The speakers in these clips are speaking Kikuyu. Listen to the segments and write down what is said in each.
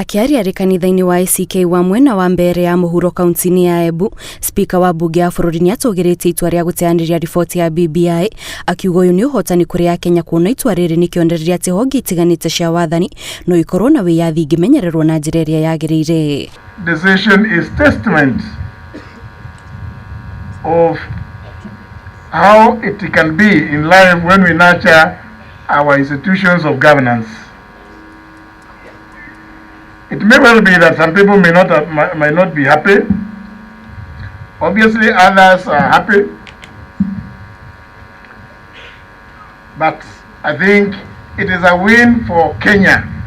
Akĩaria arĩ kanitha-inĩ wa ACK wa mwena wa Mbeere ya mũhuro kaunti-inĩ ya Embu, Spika wa mbunge ya bũrũri nĩ atũgĩrĩtie itua rĩa gũteanĩria riboti ya BBI, akiuga ũyũ nĩ ũhotani kũrĩ Akenya kuona itua rĩrĩ nĩ kĩonereria atĩ honge itiganĩte cia wathani no ikorwo na wĩyathi ingĩmenyererwo na njĩra ĩrĩa yagĩrĩire. Decision is testament of how it can be in life when we nurture our institutions of governance. It may well be that some people may not, have, might not be happy. Obviously, others are happy. But I think it is a win for Kenya.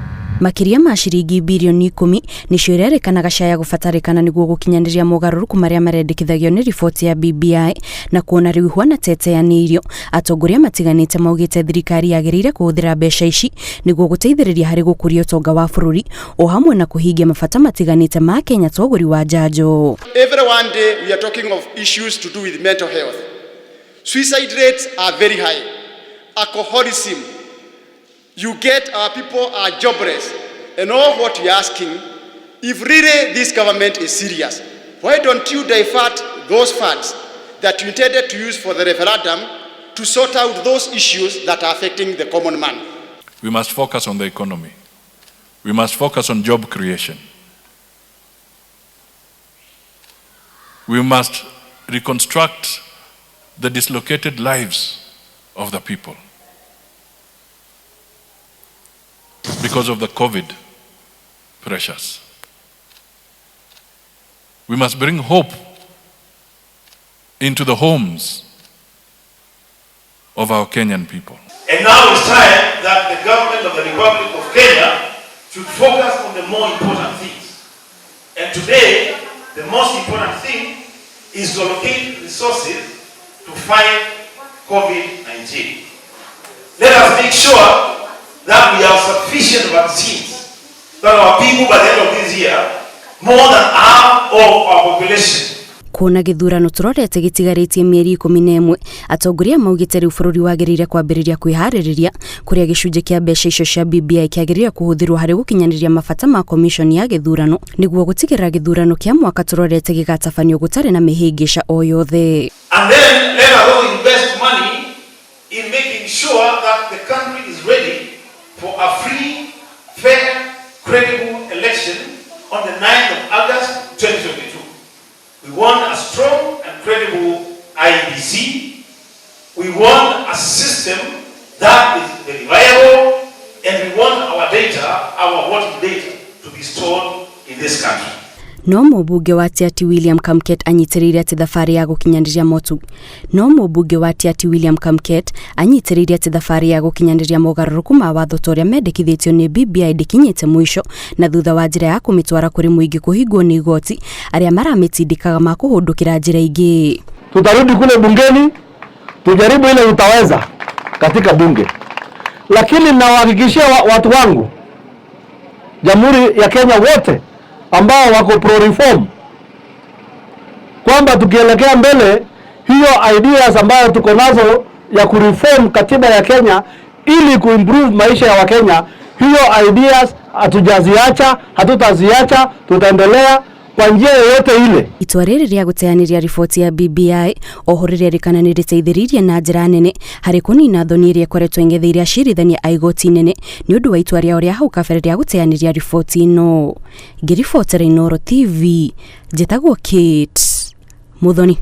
Makĩria ma ciringi birioni 10 nĩcio irerĩkanaga ciaya gũbatarĩkana nĩguo gũkinyanĩria mogarũrũku marĩa marendekithagio nĩ riboti ya BBI na kuona rĩu ihwana teteanĩirio. Atongoria matiganĩte maugĩte thirikari yagĩrĩire kũhũthĩra mbeca ici nĩguo gũteithĩrĩria harĩ gũkũria ũtonga wa bũrũri o hamwe na kũhingia mabata matiganĩte ma Kenya ta ũgũri wa njanjo. Every one day we are talking of issues to do with mental health. Suicide rates are very high. Alcoholism. You get our people are jobless. And all what we are asking, if really this government is serious, why don't you divert those funds that you intended to use for the referendum to sort out those issues that are affecting the common man? We must focus on the economy. We must focus on job creation. We must reconstruct the dislocated lives of the people because of the COVID pressures. We must bring hope into the homes of our Kenyan people. And now it's time that the government of the Republic of Kenya should focus on the more important things. And today, the most important thing is to allocate resources to fight COVID-19. Let us make sure that we have sufficient vaccines, that our people by the end of this year, more than half of our population Kuona gĩthurano tũrorete gĩtigarĩtie mĩeri 11, atongoria maugĩte rĩu bũrũri wagĩrĩire kwambĩrĩria kwĩharĩrĩria kũrĩa gĩcunjĩ kĩa mbeca icio cia BBI kĩagĩrĩire kũhũthĩrwo harĩ gũkinyanĩria mabata ma komishoni ya gĩthurano nĩguo gũtigĩrĩra gĩthurano kĩa mwaka tũrorete gĩgatabanio gũtarĩ na mĩhĩngĩca o yothe. And then let us also invest money in making sure that the country is ready for a free, fair, credible election on the 9th of August 2022. We want a strong and credible IEBC. We want a system that is verifiable, and we want our data, our voting data, to be stored in this country. No mũmbunge wa Tiaty William Kamket anyitĩrĩire atĩ thabarĩ ya gũkinyanĩria motu No mũmbunge wa Tiaty William Kamket anyitĩrĩire atĩ thabarĩ ya gũkinyanĩria mogarũrũku ma watho ta ũrĩa mendekithĩtio nĩ BBI ndĩkinyĩte mũico na thutha wa njĩra ya kũmĩtwara kũrĩ mũingĩ kũhingwo nĩ igoti arĩa maramĩtindĩkaga makũhũndũkĩra njĩra ingĩ. Tutarudi kule bungeni tujaribu ile tutaweza katika bunge, lakini nawahakikishia watu wangu Jamhuri ya Kenya wote ambao wako pro reform kwamba tukielekea mbele, hiyo ideas ambayo tuko nazo ya kureform katiba ya Kenya ili kuimprove maisha ya Wakenya, hiyo ideas hatujaziacha, hatutaziacha, tutaendelea kwa njia yoyote ile. Itua rĩrĩ rĩa gũteanĩria riboti ya BBI oho rĩrerĩkana nĩ rĩteithĩrĩirie na njĩra nene harĩ kũnina thoni ĩrĩa ĩkoretwo ĩng'etheire acirithania a igoti inene nĩ ũndũ wa itua rĩao rĩa hau kabere rĩa gũteanĩria riboti ĩno. Ngĩribotera Inooro TV, njĩtagwo Kate Muthoni.